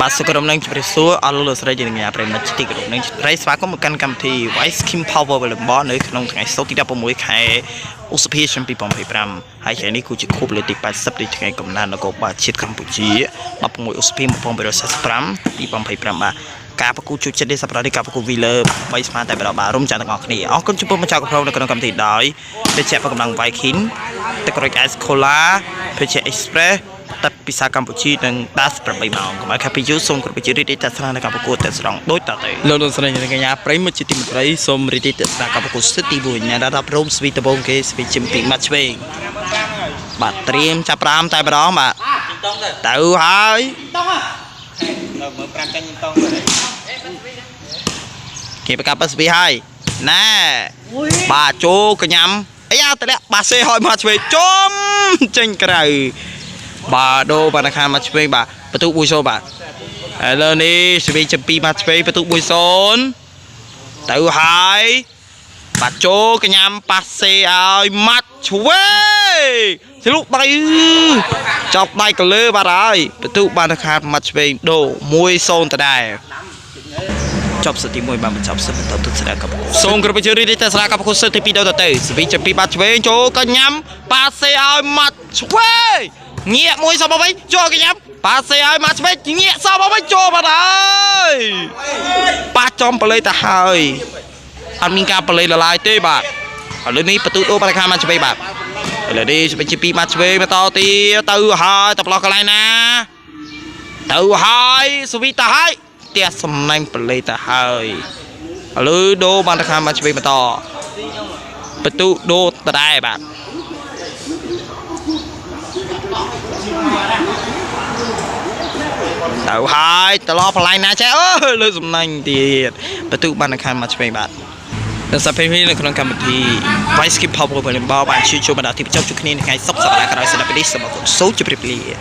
បាទសូមគោរពនឹងជម្រាបសួរអស់លោកលោកស្រីជាអ្នកប្រិយមិត្តជាទីគោរពនឹងប្រិយស្វាគមន៍មកកាន់កម្មវិធី Vice King Power Volleyball នៅក្នុងថ្ងៃសុក្រទី16ខែឧសភាឆ្នាំ2025ហើយថ្ងៃនេះគឺជាខួបលើកទី80នៃថ្ងៃកំណើតនគរបាលជាតិកម្ពុជា16ឧសភា1945 2025បាទការប្រកួតជួយចិត្តនេះសប្តាហ៍នេះការប្រកួត Wheeler 3ស្មើតែម្ដងបាទរំចាំទាំងអស់គ្នាអរគុណចំពោះម្ចាស់គ្រប់គ្រងនៅក្នុងកម្មវិធីដោយភេសជ្ជៈប្រកម្លាំង Viking ទឹកក្រូច Ice Cola ភេសជ្ជៈ Express ទឹកពិសាកម្ពុជានិងដាស8ម៉ោងកុំឲ្យខាត់ពីយូរសូមគ្រប់ជារីករាយទស្សនានៅការប្រកួតតែស្រង់ដូចតទៅលោកលោកស្រីនិងកញ្ញាប្រិយមិត្តជាទីមេត្រីសូមរីករាយទស្សនាការប្រកួតសិទ្ធទី1អ្នករាប់រោមស្វីដបងគេស្វីជិមទីម៉ាត់ឆ្វេងបាទត្រៀមចាប់ផ្ដើមតែម្ដងបាទទៅហើយ នៅមើល5ចាញ់តង់ទៅ គេប្រកាសប៉ះស្វីហើយណែបាទចូលកញ្ញាំអាយ៉ាតម្លាក់បាសេហើយមកឆ្វេងជុំចេញក្រៅបាទដូរបានខានមកឆ្វេងបាទបន្ទុក1-0បាទឥឡូវនេះស្វីចំពីមកឆ្វេងបន្ទុក1-0ទៅហើយបាទចូលកញ្ញាំប៉ាសេឲ្យម៉ាត់ឆ្វេងជ្រុកដៃចប់ដៃកលើបាទហើយបន្ទុកបានខានម៉ាត់ឆ្វេងដូរ1-0ដដែល ចប់សិទ្ធទី1បានបញ្ចប់សិទ្ធិបន្តទស្សនាកម្មសូមគ្រប់ជឿរីកទស្សនាកម្មគុសិទ្ធិទី2ដល់ទៅស្វីចំពីបាត់ឆ្វេងចូលកញ្ញាំប៉ាសេឲ្យម៉ាត់ឆ្វេងងាកមួយសបវិញចូលកញ្ញាំប៉ាសេឲ្យម៉ាត់ឆ្វេងងាកសបវិញចូលបាត់ហើយប៉ះចំបលេទៅហើយអត់មានការបលេលឡាយទេបាទឥឡូវនេះបន្ទូដូរបរិខាម៉ាត់ឆ្វេងបាទឥឡូវនេះស្វីជា2ម៉ាត់ឆ្វេងបន្តទៀតទៅហើយតប្លោះកន្លែងណាទៅហើយស្វីទៅហើយផ្ទះសំណាញ់បលេទៅហើយឥឡូវដូរបានទៅខាងមកឆ្វេងបន្តបន្ទុដូរដដែលបាទទៅហើយត្រឡប់បន្លែងណាចេះអូលើសំណាញ់ទៀតបន្ទុបានទៅខាងមកឆ្វេងបាទដល់សប្តាហ៍នេះនៅក្នុងកម្មវិធី Vice Skip Pop របស់ Volleyball បានជួយចូលមកដល់ទីបញ្ចប់ជួបគ្នានៅថ្ងៃសុក្រសប្តាហ៍ក្រោយសម្រាប់ពេលនេះសូមអរគុណសូមជម្រាបលា។